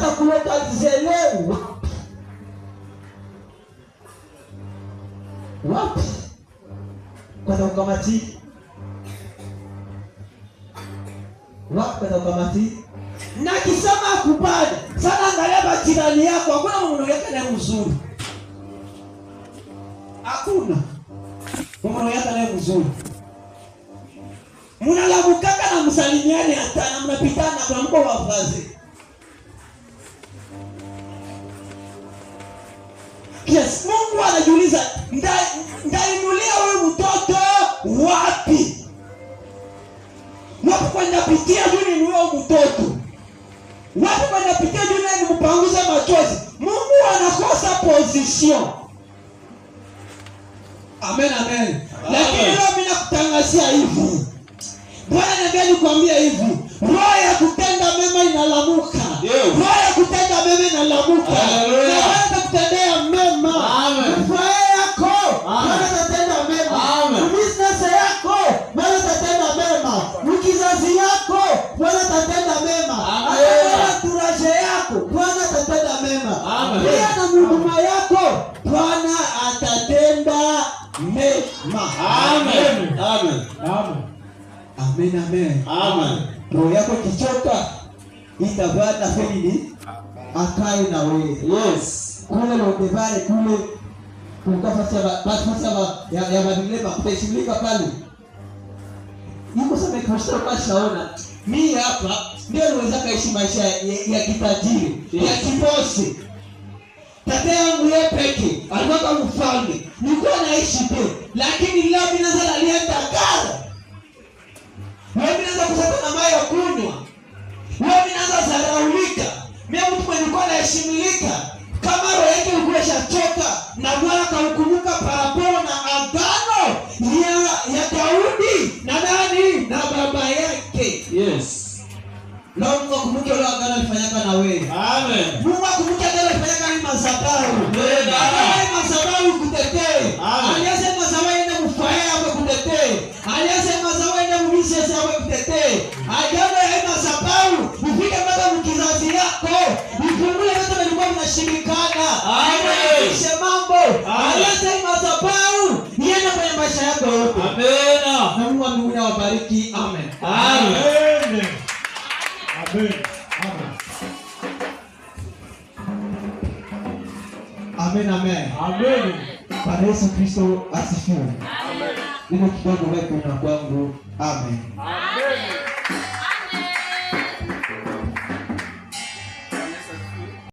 Batakulokalizele wapi? Wapi? Kwanza ukamati. Wapi kwanza ukamati? Na kisema akubali. Sana angalia majirani yako, hakuna mmoja yake naye mzuri. Hakuna. Mmoja yake naye mzuri. Mnalamukaka na msalimiane hata na mnapitana kwa mko wa vazi. Yes, Mungu anajiuliza ndainulia huyu mtoto wapi? Wapi kwenda pitia juu ni huyo mtoto? Wapi kwenda pitia juu ni mpanguza machozi? Mungu anakosa position. Amen, amen. Lakini leo mimi nakutangazia hivi. Bwana ananiambia nikwambie hivi, roho ya kutenda mema inalamuka. Roho ya kutenda mema inalamuka. Na Bwana atakutendea mema. Furaha yako, Bwana atatenda mema. Business yako, Bwana atatenda mema. Mkizazi yako, Bwana atatenda mema. Hata turaje yako, Bwana atatenda mema. Pia na huduma yako, Bwana atatenda mema. Amen. Amen. Amen. Amen, amen. Amen. Roho yako kichoka itavaa na nini? Akae na wewe. Yes. Kule lodevare kule kukafasi ya madilema kutaheshimika pale. Niko sema Kristo kashaona. Mimi hapa ndio niweza kaishi maisha ya kitajiri, ya kibosi. Tata yangu yeye peke alikuwa kama mfalme. Nilikuwa naishi pia, lakini leo mimi naweza lalia Dakar. Mimi naanza kusata na maji ya kunywa. Mimi naanza zaraulika. Mimi mtu mwenye nilikuwa naheshimilika. Kama roho yake ilikuwa ishachoka na Bwana akamkumbuka paraporo na agano ya Daudi na nani na baba yake. Yes. Leo Mungu akumbuke ile agano alifanyaka na wewe. Amen. Mungu akumbuke agano alifanyaka na madhabahu. Amen. Madhabahu kutetee. Alianza madhabahu ende mfae hapo kutetee. Alianza madhabahu ende mbisese hapo kutetee. Agano ya madhabahu ufike mpaka mkizazi yako. Ifungule yote vilikuwa vinashindikana. Amen. Kisha mambo. Alianza madhabahu iende kwenye maisha yako yote. Amen. Na Mungu wa mbinguni awabariki. Amen. Amen. Amen. Amen. Amen, amen. Amen. Bwana Yesu Kristo asifiwe. Amen. Neno kidogo wewe kuna kwangu. Amen. Amen.